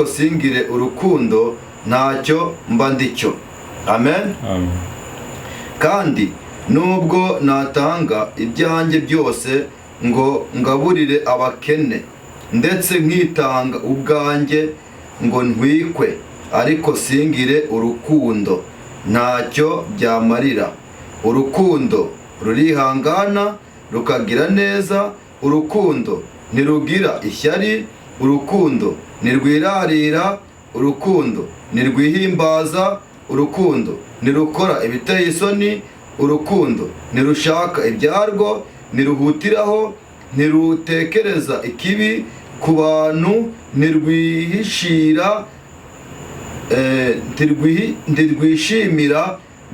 Singire urukundo, ntacyo mba ndicyo. Amen. Amen. Kandi nubwo natanga ibyanjye byose ngo ngaburire abakene, ndetse nkitanga ubwanjye ngo ntwikwe, ariko singire urukundo, ntacyo byamarira. Urukundo rurihangana, rukagira neza. Urukundo ntirugira ishyari. Urukundo ntirwirarira. Urukundo ntirwihimbaza. Urukundo ntirukora ibiteye isoni. Urukundo ntirushaka ibyarwo, ntiruhutiraho, ntirutekereza ikibi ku bantu, ntirwihishira, ntirwishimira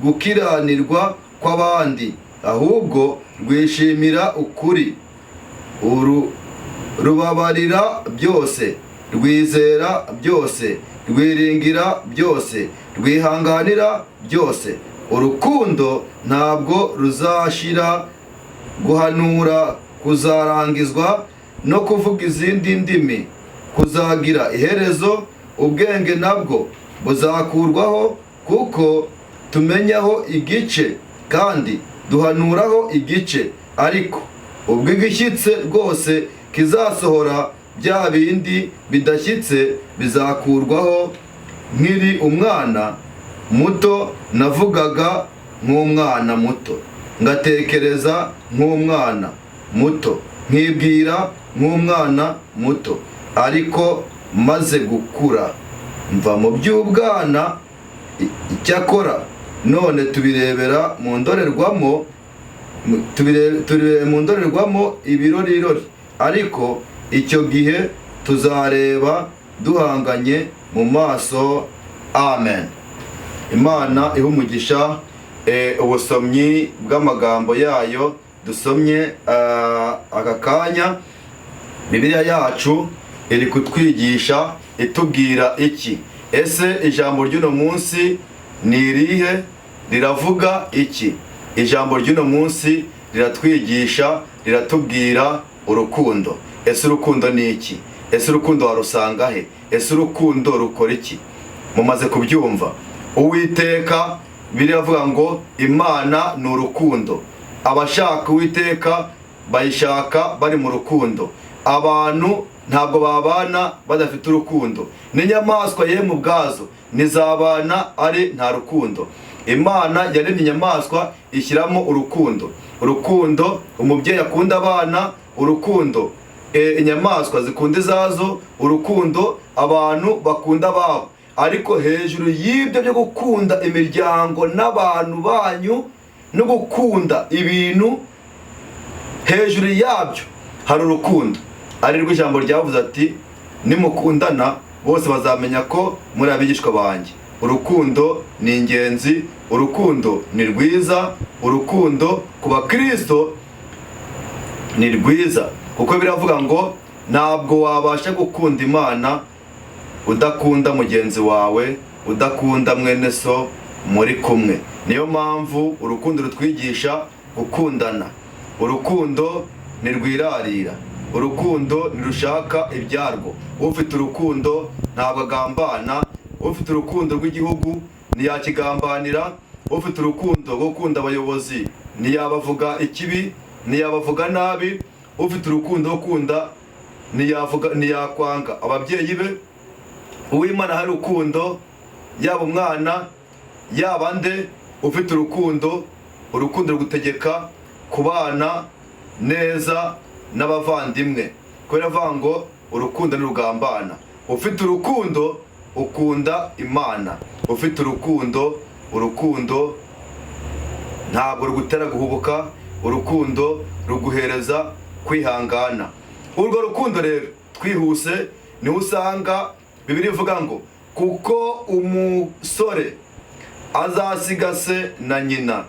gukiranirwa kw'abandi, ahubwo rwishimira ukuri. Rubabarira byose, rwizera byose, rwiringira byose, rwihanganira byose. Urukundo ntabwo ruzashira. Guhanura kuzarangizwa, no kuvuga izindi ndimi kuzagira iherezo, ubwenge nabwo buzakurwaho. Kuko tumenyaho igice kandi duhanuraho igice, ariko ubwo igishyitse rwose kizasohora, bya bindi bidashyitse bizakurwaho. Nkiri umwana muto navugaga nk'umwana muto, ngatekereza nk'umwana muto, nkibwira nk'umwana muto, ariko maze gukura mva mu by'ubwana. Icyakora none tubirebera mu ndorerwamo, tubirebera mu ndorerwamo ibirorirori, ariko icyo gihe tuzareba duhanganye mu maso. Amen. Imana iha umugisha ubusomyi bw'amagambo yayo dusomye aka kanya. Bibiliya yacu iri kutwigisha, itubwira iki? Ese ijambo ry'uno munsi ni irihe? Riravuga iki? Ijambo ry'uno munsi riratwigisha, riratubwira urukundo. Ese urukundo ni iki? Ese urukundo warusanga he? Ese urukundo rukora iki? Mumaze kubyumva, Uwiteka biravuga ngo Imana ni urukundo. Abashaka Uwiteka bayishaka bari mu rukundo. Abantu ntabwo babana badafite urukundo, n'inyamaswa yemwe ubwazo ntizabana ari nta rukundo. Imana yaremye inyamaswa ishyiramo urukundo. Urukundo umubyeyi akunda abana, urukundo inyamaswa zikunda izazo, urukundo abantu bakunda ababo. Ariko hejuru y'ibyo byo gukunda imiryango n'abantu banyu no gukunda ibintu, hejuru yabyo hari urukundo, ari rwo ijambo ryavuze ati: "Nimukundana, bose bazamenya ko muri abigishwa banjye." Urukundo ni ingenzi, urukundo ni rwiza, urukundo ku bakristo ni rwiza, kuko biravuga ngo ntabwo wabasha gukunda Imana udakunda mugenzi wawe, udakunda mwene so muri kumwe. Niyo mpamvu urukundo rutwigisha gukundana. Urukundo ntirwirarira, urukundo ntirushaka ibyarwo. Ufite urukundo ntabwo agambana. Ufite urukundo rw'igihugu ntiyakigambanira. Ufite urukundo rwo gukunda abayobozi ntiyabavuga ikibi, ntiyabavuga nabi. Ufite urukundo rwo gukunda ntiyavuga, ntiyakwanga ababyeyi be. Uwimana hari urukundo, yaba umwana, yaba nde. Ufite urukundo, urukundo rugutegeka kubana neza n'abavandimwe, kubera avuga ngo urukundo ntirugambana. Ufite urukundo ukunda Imana. Ufite urukundo, urukundo ntabwo rugutera guhubuka, urukundo ruguhereza kwihangana. Urwo rukundo rero, twihuse, niho usanga Bibiliya ivuga ngo kuko umusore azasiga se na nyina,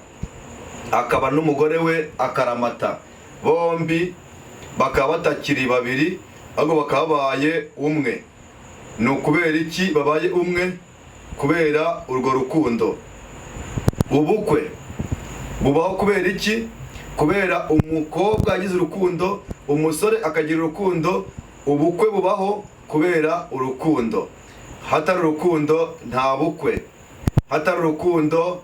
akaba n'umugore we akaramata, bombi bakaba batakiri babiri, ahubwo bakaba babaye umwe. Ni ukubera iki babaye umwe? Kubera urwo rukundo. Ubukwe bubaho kubera iki? Kubera umukobwa yagize urukundo, umusore akagira urukundo. Ubukwe bubaho kubera urukundo. Hatari urukundo nta bukwe, hatari urukundo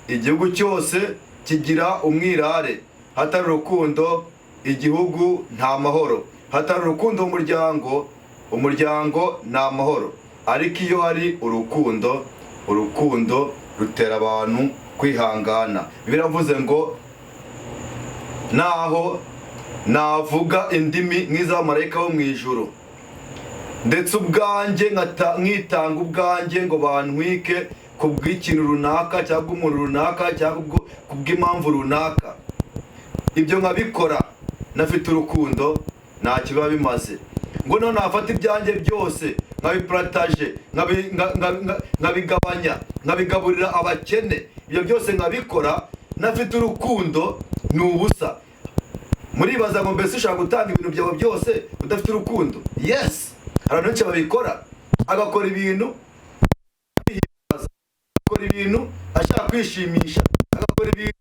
igihugu cyose kigira umwirare, hatari urukundo igihugu nta mahoro, hatari urukundo mu muryango, umuryango nta mahoro. Ariko iyo hari urukundo, urukundo rutera abantu kwihangana. Biravuze ngo naho navuga indimi nk'iz'abamarayika bo mu ijuru, ndetse ubwanjye nkitanga ubwanjye ngo bantwike ku bw'ikintu runaka cyangwa umuntu runaka cyangwa ku bw'impamvu runaka, ibyo nkabikora nafite urukundo ntacyo biba bimaze. Ngo none nafata ibyanjye byose nkabipartaje, nkabigabanya, nkabigaburira abakene, ibyo byose nkabikora nafite urukundo ni ubusa. Muribaza ngo mbese ushobora gutanga ibintu byawe byose udafite urukundo? Yes, hari abantu benshi babikora, agakora ibintu, agakora ibintu ashaka kwishimisha, agakora ibintu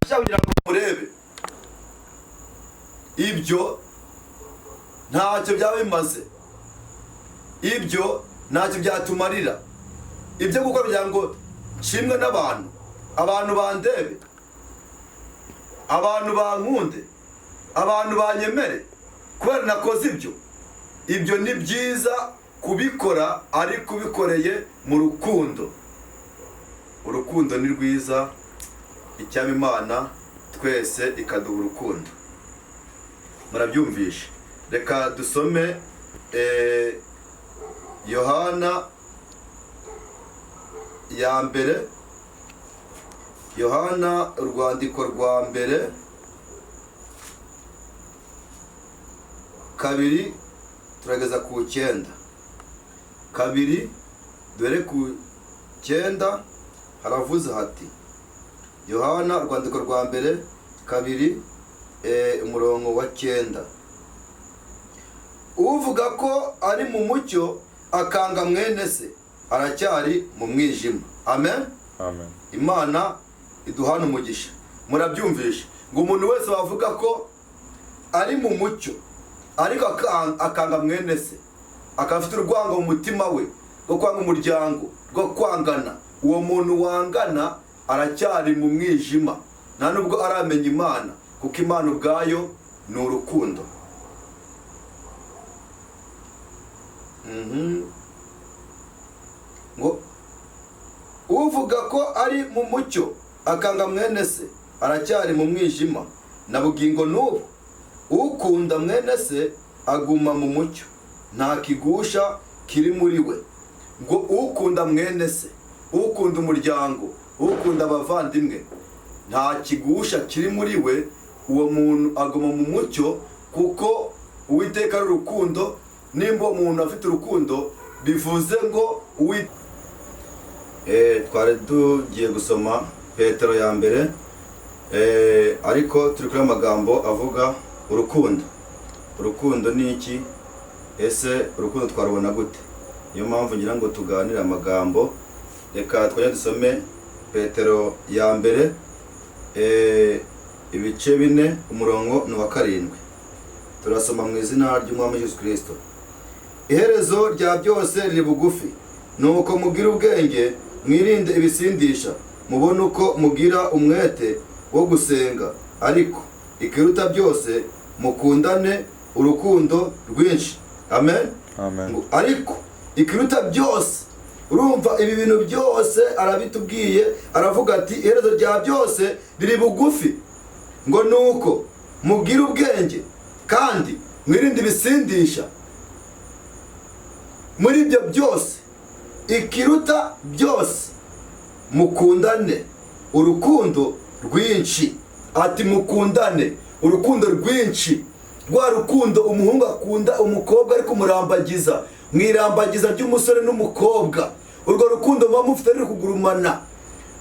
ashaka kugira ngo murebe. Ibyo ntacyo byaba bimaze, ibyo ntacyo byatumarira. Ibyo gukora kugira ngo nshimwe n'abantu, abantu bandebe, abantu bankunde, abantu banyemere kubera nakoze ibyo, ibyo ni byiza kubikora ariko ubikoreye mu rukundo. Urukundo ni rwiza, icyaba Imana twese ikaduha urukundo. Murabyumvishe. Reka dusome Yohana ya mbere, Yohana urwandiko rwa mbere 2 turageza ku 9, 2 dore ku 9 haravuze hati, Yohana urwandiko rwa mbere 2 umurongo wa 9, uvuga ko ari mu mucyo akanga mwene se aracyari mu mwijima. Amen. Amen. Imana iduhana umugisha. Murabyumvishe ngo umuntu wese wavuga ko ari mu mucyo ariko akanga mwene se, akaba afite urwango mu mutima we rwo kwanga umuryango, rwo kwangana, uwo muntu wangana aracyari mu mwijima, nta nubwo aramenya Imana, kuko Imana ubwayo ni urukundo. Ngo uvuga ko ari mu mucyo akanga mwene se aracyari mu mwijima, na bugingo n'ubu ukunda mwene se aguma mu mucyo, nta kigusha kiri muri we. Ngo ukunda mwene se, ukunda umuryango, ukunda abavandimwe, nta kigusha kiri muri we, uwo muntu aguma mu mucyo, kuko Uwiteka ari urukundo. Nimba uwo muntu afite urukundo, bivuze ngo twari tugiye gusoma Petero ya mbere, ariko turi kuri amagambo avuga urukundo. Urukundo ni iki? Ese urukundo twarubona gute? Niyo mpamvu ngira ngo tuganire amagambo. Reka twajye dusome Petero ya mbere ibice 4 umurongo ni wa 7. Turasoma mu izina ry'Umwami Yesu Kristo. Iherezo rya byose riri bugufi, nuko mugira ubwenge, mwirinde ibisindisha, mubone uko mugira umwete wo gusenga, ariko ikiruta byose mukundane urukundo rwinshi. Amen. Amen. Ariko ikiruta byose, urumva ibi bintu byose arabitubwiye, aravuga ati iherezo rya byose riri bugufi, ngo nuko mugira ubwenge kandi mwirinde ibisindisha. Muri ibyo byose ikiruta byose mukundane urukundo rwinshi. Ati mukundane urukundo rwinshi, rwa rukundo umuhungu akunda umukobwa ariko murambagiza, mwirambagiza ry'umusore n'umukobwa, urwo rukundo muba mufite ruri kugurumana,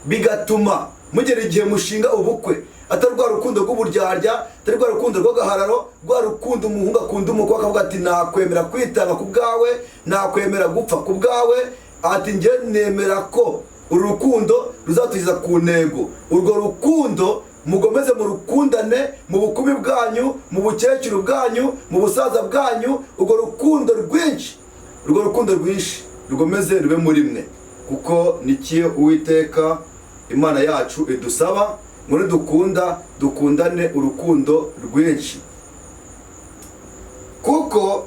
bigatuma mugera igihe mushinga ubukwe, atari rwa rukundo rw'uburyarya, atari rwa rukundo rw'agahararo, rwa rukundo umuhungu akunda umukobwa akavuga ati nakwemera kwitanga ku bwawe, nakwemera gupfa ku bwawe, ati njye nemera ko uru rukundo ruzatugeza ku ntego. Urwo rukundo mugomeze murukundane mu bukumi bwanyu, mu bukecuru bwanyu, mu busaza bwanyu, urwo rukundo rwinshi Urwo rukundo rwinshi rukomeze rube muri mwe, kuko nikiyo Uwiteka Imana yacu idusaba ngo nidukunda dukundane urukundo rwinshi, kuko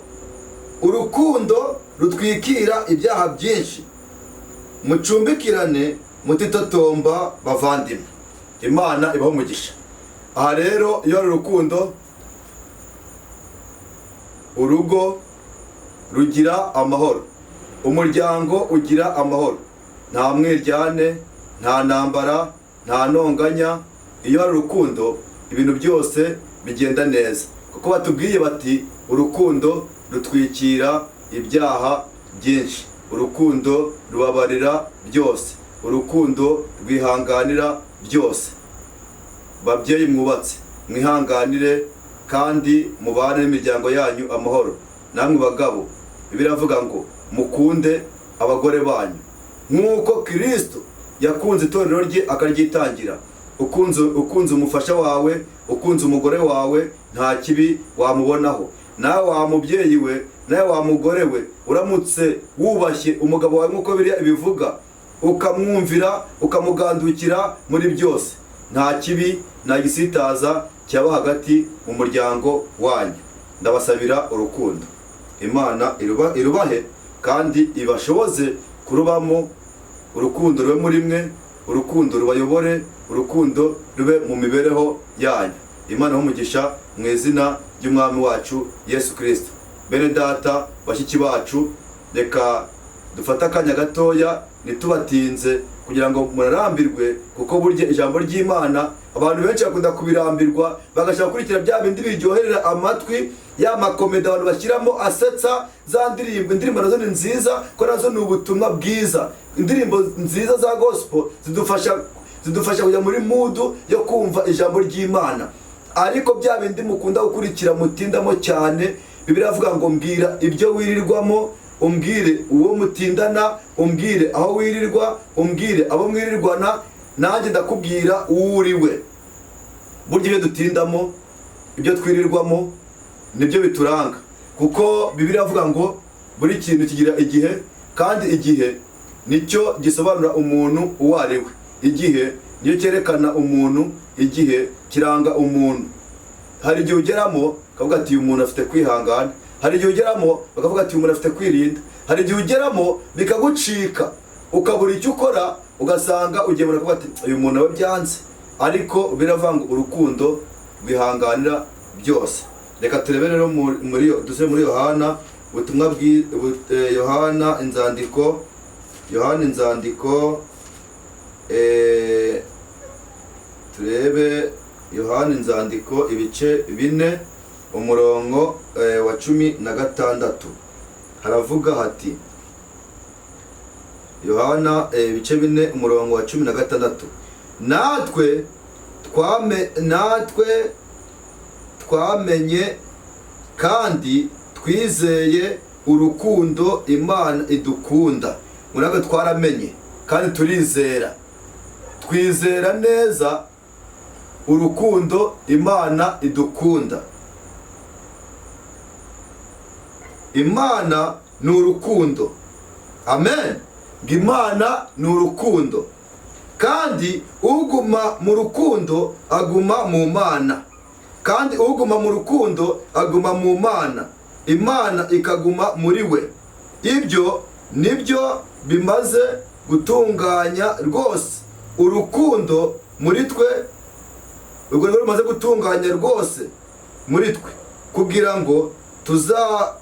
urukundo rutwikira ibyaha byinshi. Mucumbikirane mutitotomba, bavandimwe. Imana ibaho umugisha. Aha rero, iyo ari urukundo, urugo rugira amahoro, umuryango ugira amahoro, nta mwiryane, nta ntambara, nta ntonganya. Iyo hari urukundo, ibintu byose bigenda neza, kuko batubwiye bati: "Urukundo rutwikira ibyaha byinshi, urukundo rubabarira byose, urukundo rwihanganira byose." Babyeyi mwubatse, mwihanganire kandi mubane n'imiryango yanyu amahoro. Namwe bagabo, biravuga ngo mukunde abagore banyu nk'uko Kirisito yakunze itorero rye akaryitangira. Ukunze umufasha wawe, ukunze umugore wawe, nta kibi wamubonaho. Nawe wa mubyeyi we, nawe wa mugore we, uramutse wubashye umugabo wawe nk'uko biriya ibivuga, ukamwumvira, ukamugandukira muri byose, nta kibi, nta gisitaza cyaba hagati mu muryango wanyu. Ndabasabira urukundo, Imana irubahe kandi ibashoboze kurubamo. Urukundo rube muri mwe, urukundo rubayobore, urukundo rube mu mibereho yanyu. Imana umugisha mu izina ry'Umwami wacu Yesu Kirisito. Bene data, bashyiki bacu, reka dufate akanya gatoya, ntitubatinze kugira ngo murarambirwe, kuko burya ijambo ry'Imana abantu benshi bakunda kubirambirwa, bagashaka gukurikira bya bindi biryoherera amatwi, ya ma comedy abantu bashyiramo asetsa, za ndirimbo. Indirimbo nazo ni nziza, ko nazo ni ubutumwa bwiza. Indirimbo nziza za gospel zidufasha kujya muri mood yo kumva ijambo ry'Imana. Ariko bya bindi mukunda gukurikira, mutindamo cyane, Bibiliya iravuga ngo: "Mbwira ibyo wirirwamo, umbwire uwo mutindana, umbwire aho wirirwa, umbwire abo mwirirwana, nanjye ndakubwira uwo uri we." Burya ibyo dutindamo, ibyo twirirwamo, nibyo bituranga, kuko Bibiliya iravuga ngo buri kintu kigira igihe, kandi igihe nicyo gisobanura umuntu uwo ari we. Igihe nicyo cyerekana umuntu, igihe kiranga umuntu. Hari igihe ugeramo ukavuga ati: "Uyu muntu afite kwihangana." Hari igihe ugeramo bakavuga ati: "Uyu muntu afite kwirinda." Hari igihe ugeramo bikagucika, ukabura icyo ukora, ugasanga ugiye barakuvuga ati: "Uyu muntu aba byanze." Ariko biravuga ngo urukundo rwihanganira byose. Reka turebe rero muri dusubire muri Yohana, ubutumwa Yohana inzandiko, Yohana inzandiko, turebe Yohana inzandiko ibice 4, umurongo wa 16. Haravuga hati, Yohana ibice 4, umurongo wa 16: "Natwe twamenye kandi twizeye urukundo Imana idukunda." Ngo natwe twaramenye kandi turizera, twizera neza urukundo Imana idukunda. Imana ni urukundo. Amen. Ngo Imana ni urukundo, kandi uguma mu rukundo aguma mu Mana, kandi uguma mu rukundo aguma mu Mana, Imana ikaguma muri we. Ibyo nibyo bimaze gutunganya rwose urukundo muri twe, urwo rwo rumaze gutunganya rwose muri twe, kugira ngo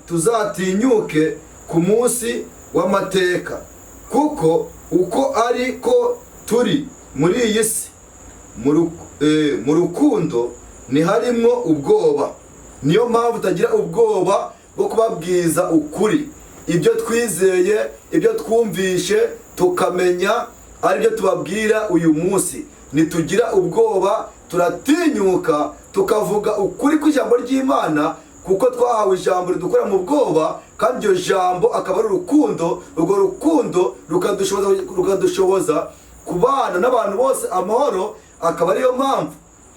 tuzatinyuke ku munsi w'amateka, kuko uko ari ko turi muri iyi si. Mu rukundo ntiharimwo ubwoba. Niyo mpamvu utagira ubwoba bwo kubabwiza ukuri ibyo twizeye, ibyo twumvishe tukamenya, aribyo tubabwira uyu munsi. Ntitugira ubwoba, turatinyuka tukavuga ukuri kw'ijambo ry'Imana, kuko twahawe ijambo ridukura mu bwoba, kandi iryo jambo akaba ari urukundo. Urwo rukundo rukadushoboza kubana n'abantu bose amahoro. Akaba ariyo mpamvu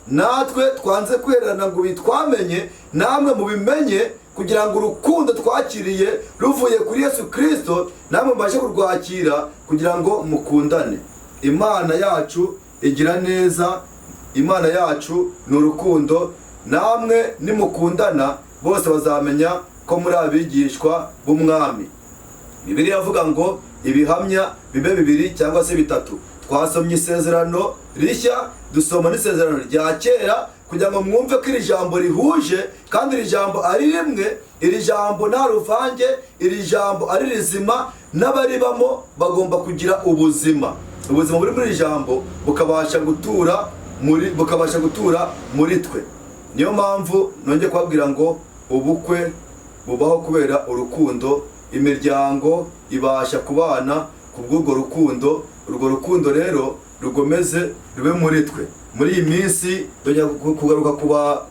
natwe twanze kwererana ngo bitwamenye, namwe mubimenye. Kugira ngo urukundo twakiriye ruvuye kuri Yesu Kirisito namwe mubashe kurwakira kugira ngo mukundane. Imana yacu igira neza, Imana yacu ni urukundo. Namwe nimukundana bose bazamenya ko muri abigishwa b'Umwami. Bibiliya iravuga ngo ibihamya bibe bibiri cyangwa se bitatu. Twasomye isezerano rishya, dusoma n'isezerano rya kera, kugira ngo mwumve ko iri jambo rihuje kandi iri jambo ari rimwe, iri jambo nta ruvange, iri jambo ari rizima, n'abaribamo bagomba kugira ubuzima. Ubuzima buri muri iri jambo bukabasha gutura muri twe. Niyo mpamvu nongeye kubabwira ngo ubukwe bubaho kubera urukundo, imiryango ibasha kubana ku bw'urwo rukundo. Urwo rukundo rero rugomeze rube muri twe. Muri iyi minsi tujya kugaruka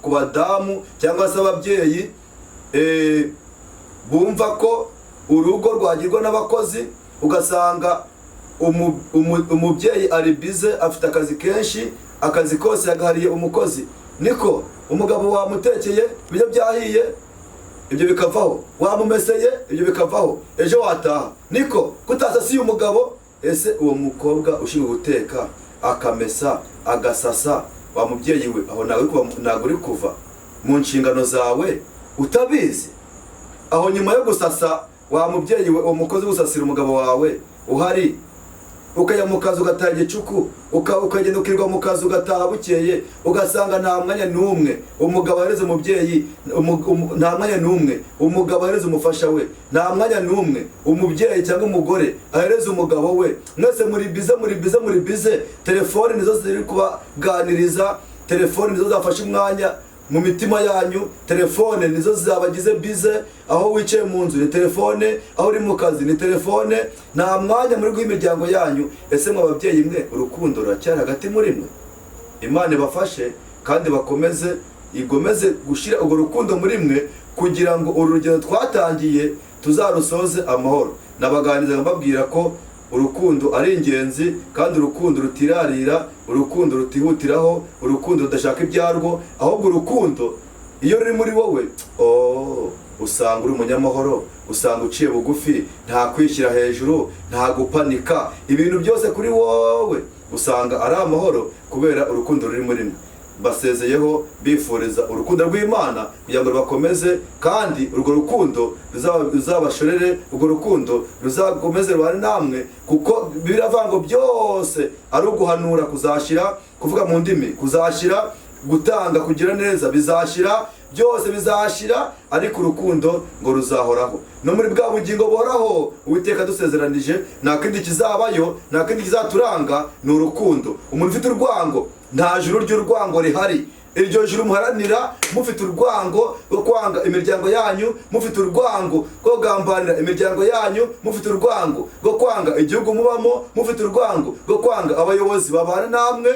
ku badamu cyangwa se ababyeyi bumva ko urugo rwagirwa n'abakozi, ugasanga umubyeyi ari bize, afite akazi kenshi, akazi kose yagahariye umukozi. Niko umugabo wamutekeye ibyo byahiye, ibyo bikavaho, wamumeseye ibyo bikavaho, ejo wataha niko kutasasiye umugabo. Ese uwo mukobwa ushinzwe guteka akamesa agasasa, wa mubyeyi we, aho ntabwo uri kuva mu nshingano zawe utabizi? Aho nyuma yo gusasa, wa mubyeyi we, uwo mukozi gusasira umugabo wawe uhari, ukajya mu kazi ugataha igicuku, ukagenda ukirirwa mu kazi ugataha bukeye, ugasanga nta mwanya n'umwe umugabo ahereza umubyeyi, nta mwanya n'umwe umugabo ahereza umufasha we, nta mwanya n'umwe umubyeyi cyangwa umugore ahereza umugabo we. Mwese muri bize, muri bize, muri bize. Telefone nizo ziri kubaganiriza, telefone nizo zafashe umwanya mu mitima yanyu, telefone nizo zabagize bize. Aho wicaye mu nzu ni telefone, aho uri mu kazi ni telefone, nta mwanya muri guha imiryango yanyu. Ese mwe ababyeyi mwe, urukundo ruracyari hagati muri mwe? Imana ibafashe kandi bakomeze, igomeze gushyira urwo rukundo muri mwe, kugira ngo uru rugendo twatangiye tuzarusoze amahoro. Nabaganirizaga mbabwira ko urukundo ari ingenzi, kandi urukundo rutirarira, urukundo rutihutiraho, urukundo rudashaka ibyarwo, ahubwo urukundo iyo ruri muri wowe, usanga uri umunyamahoro, usanga uciye bugufi, nta kwishyira hejuru, nta gupanika, ibintu byose kuri wowe usanga ari amahoro kubera urukundo ruri muri mwe. Basezeyeho bifuriza urukundo rw'Imana kugira ngo rubakomeze, kandi urwo rukundo ruzabashorere, urwo rukundo ruzakomeze rubane namwe, kuko biravuga ngo byose ari uguhanura kuzashira, kuvuga mu ndimi kuzashira, gutanga kugira neza bizashira, byose bizashira, ariko urukundo ngo ruzahoraho. No muri bwa bugingo buhoraho Uwiteka dusezeranije, nta kindi kizabayo, nta kindi kizaturanga, ni urukundo. Umuntu ufite urwango, nta juru ry'urwango rihari. Iryo juru muharanira mufite urwango rwo kwanga imiryango yanyu, mufite urwango rwo kugambanira imiryango yanyu, mufite urwango rwo kwanga igihugu mubamo, mufite urwango rwo kwanga abayobozi babana namwe.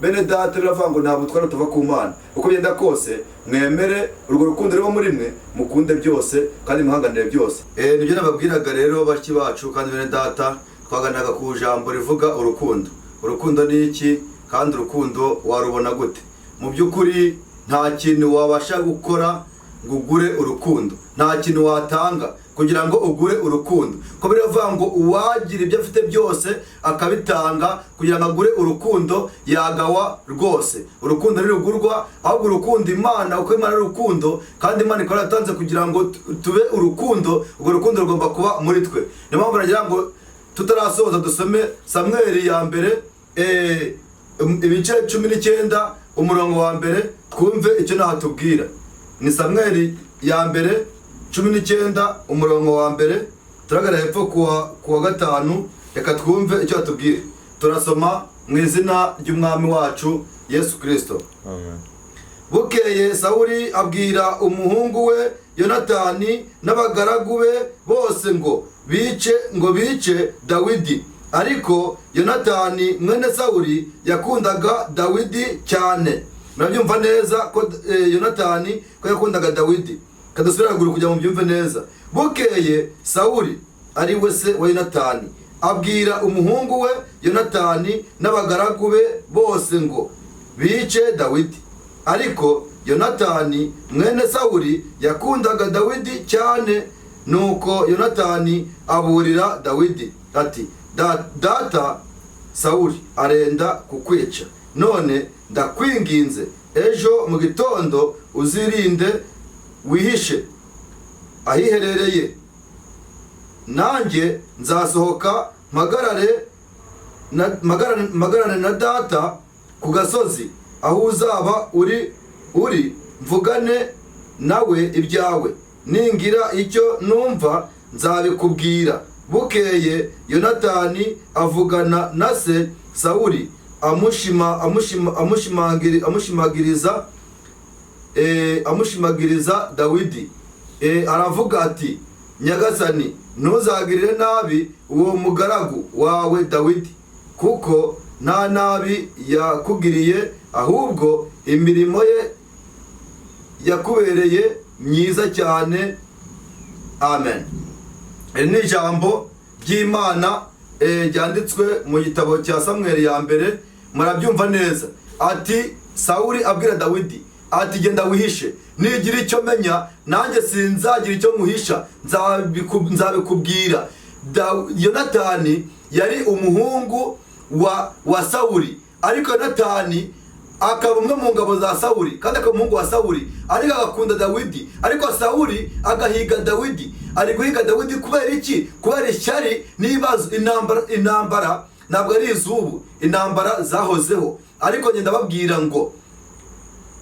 Bene data, biravuga ngo ntabwo twari tuva ku Mana. Uko byenda kose mwemere urwo rukundo ruba muri mwe, mukunde byose kandi muhanganire byose. Nibyo nababwiraga rero bashiki bacu kandi bene data, twaganiraga ku jambo rivuga urukundo. Urukundo ni iki kandi urukundo warubona gute? Mu by'ukuri nta kintu wabasha gukora ngo ugure urukundo, nta kintu watanga kugira ngo ugure urukundo. Ko biravuga ngo uwagira ibyo afite byose akabitanga kugira ngo agure urukundo yagawa rwose. Urukundo ntirugurwa, ahubwo urukundo Imana, uko Imana ari urukundo, kandi Imana ikora yatanze kugira ngo tube urukundo, urwo rukundo rugomba kuba muri twe. Niyo mpamvu nagira ngo tutarasoza dusome Samweli ya mbere ibice 19 umurongo wa mbere, twumve icyo nahatubwira. Ni Samweli ya mbere 19 umurongo wa mbere, turagana hepfo kuwa 5. Reka twumve icyo atubwira. Turasoma mu izina ry'Umwami wacu Yesu Kristo. Amen. Bukeye Sawuli abwira umuhungu we Yonatani n'abagaragu be bose ngo bice Dawidi. Ariko Yonatani mwene Sawuli yakundaga Dawidi cyane. Murabyumva neza ko Yonatani ko yakundaga Dawidi. Kadusubira ruguru kugira ngo mubyumve neza. Bukeye Sawuli ari we se wa Yonatani abwira umuhungu we Yonatani n'abagaragu be bose ngo bice Dawidi. Ariko Yonatani mwene Sawuli yakundaga Dawidi cyane. Nuko Yonatani aburira Dawidi ati: "Data Sawuli arenda kukwica. None ndakwinginze, ejo mu gitondo uzirinde wihishe ahiherereye, nanjye nzasohoka mpagarare na data ku gasozi aho uzaba uri, mvugane nawe ibyawe. Ningira icyo numva nzabikubwira." Bukeye Yonatani avugana na se Sawuli, amushimagiriza Dawidi. Aravuga ati: "Nyagasani, ntuzagirire nabi uwo mugaragu wawe Dawidi, kuko nta nabi yakugiriye, ahubwo imirimo ye yakubereye myiza cyane." Amen. Iri ni ijambo ry'Imana ryanditswe mu gitabo cya Samweli ya mbere. Murabyumva neza. Ati Sawuli abwira Dawidi ati: "Genda wihishe, nigira icyo menya nanjye sinzagira icyo muhisha, nzabikubwira." Yonatani yari umuhungu wa Sawuli, ariko Yonatani akaba umwe mu ngabo za Sawuli kandi akaba umuhungu wa Sawuli, ariko agakunda Dawidi. Ariko Sawuli agahiga Dawidi. Ari guhiga Dawidi kubera iki? Kubera ishyari n'ibibazo. Intambara ntabwo ari iz'ubu, intambara zahozeho. Ariko ngenda babwira ngo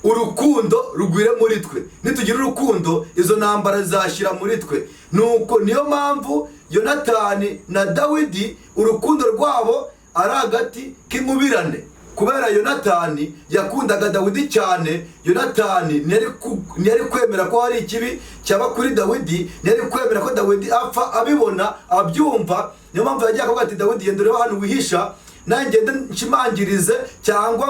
urukundo rugwire muri twe. Nitugira urukundo, izo ntambara zizashyira muri twe. Nuko niyo mpamvu Yonatani na Dawidi urukundo rwabo ari agati k'inkubirane, kubera Yonatani yakundaga Dawidi cyane. Yonatani ntiyari kwemera ko hari ikibi cyaba kuri Dawidi, ntiyari kwemera ko Dawidi apfa abibona, abyumva. Niyo mpamvu yagiye akavuga ati: "Dawidi, genda urebe ahantu wihisha, nanjye ngende nshimangirize cyangwa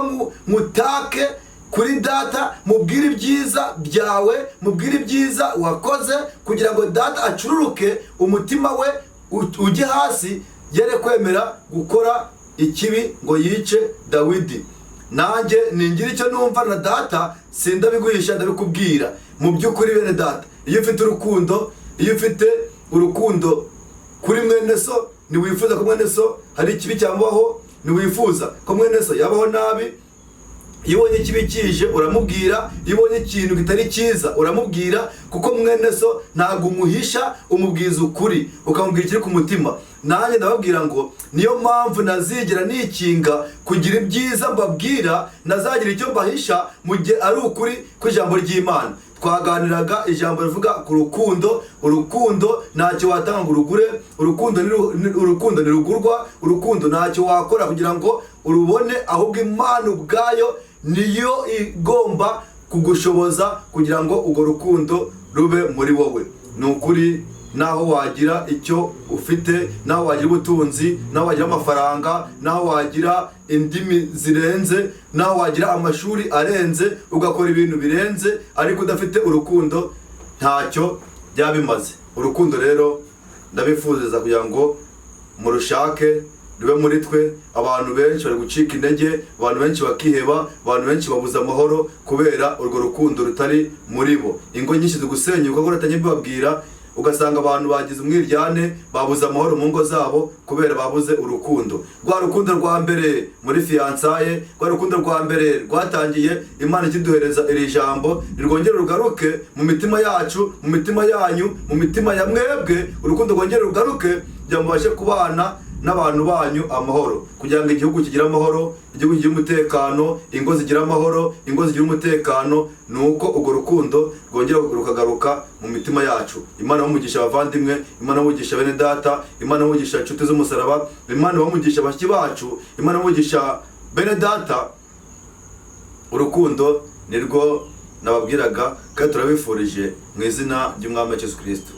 mutake kuri data, mubwire ibyiza byawe, mubwire ibyiza wakoze, kugira ngo data acururuke, umutima we ujye hasi, yere kwemera gukora ikibi ngo yice Dawidi. Nanjye ningira icyo numva na data sindabiguhisha, ndabikubwira." Mu by'ukuri bene data, iyo ufite urukundo, iyo ufite urukundo kuri mwene so, ntiwifuza ko mwene so hari ikibi cyamubaho, ntiwifuza ko mwene so yabaho nabi. Iyo ubonye ikibi kije uramubwira, iyo ubonye ikintu kitari cyiza uramubwira, kuko mwene so ntabwo umuhisha, umubwiza ukuri, ukamubwira ikiri ku mutima. Nanjye ndababwira ngo niyo mpamvu nazigera nikinga kugira ibyiza mbabwira, nazagira icyo mbahisha mu gihe ari ukuri kw'ijambo ry'Imana. Twaganiraga ijambo rivuga ku rukundo. Urukundo ntacyo watanga ngo urugure, urukundo ntirugurwa, urukundo ntacyo wakora kugira ngo urubone, ahubwo Imana ubwayo niyo igomba kugushoboza kugira ngo urwo rukundo rube muri wowe. Ni ukuri, naho wagira icyo ufite, naho wagira ubutunzi, naho wagira amafaranga, naho wagira indimi zirenze, naho wagira amashuri arenze, ugakora ibintu birenze, ariko udafite urukundo ntacyo byaba bimaze. Urukundo rero ndabifuriza kugira ngo murushake rube muri twe. Abantu benshi bari gucika intege, abantu benshi bakiheba, abantu benshi babuze amahoro kubera urwo rukundo rutari muri bo. Ingo nyinshi zigusenyuka kuko natangiye mbibabwira, ugasanga abantu bagize umwiryane, babuze amahoro mu ngo zabo kubera babuze urukundo, rwa rukundo rwa mbere muri fiançailles, rwa rukundo rwa mbere rwatangiye Imana ikiduhereza iri jambo. Nirwongere rugaruke mu mitima yacu, mu mitima yanyu, mu mitima ya mwebwe. Urukundo rwongere rugaruke kugira ngo mubashe kubana n'abantu banyu amahoro, kugira ngo igihugu kigire amahoro, igihugu kigire umutekano, ingo zigire amahoro, ingo zigire umutekano. Ni uko urwo rukundo rwongera rukagaruka mu mitima yacu. Imana umugisha abavandimwe, Imana umugisha bene data, Imana umugisha inshuti z'umusaraba, Imana umugisha bashiki bacu, Imana umugisha bene data. Urukundo nirwo nababwiraga, kandi turabifurije mu izina ry'Umwami Yesu Kirisito.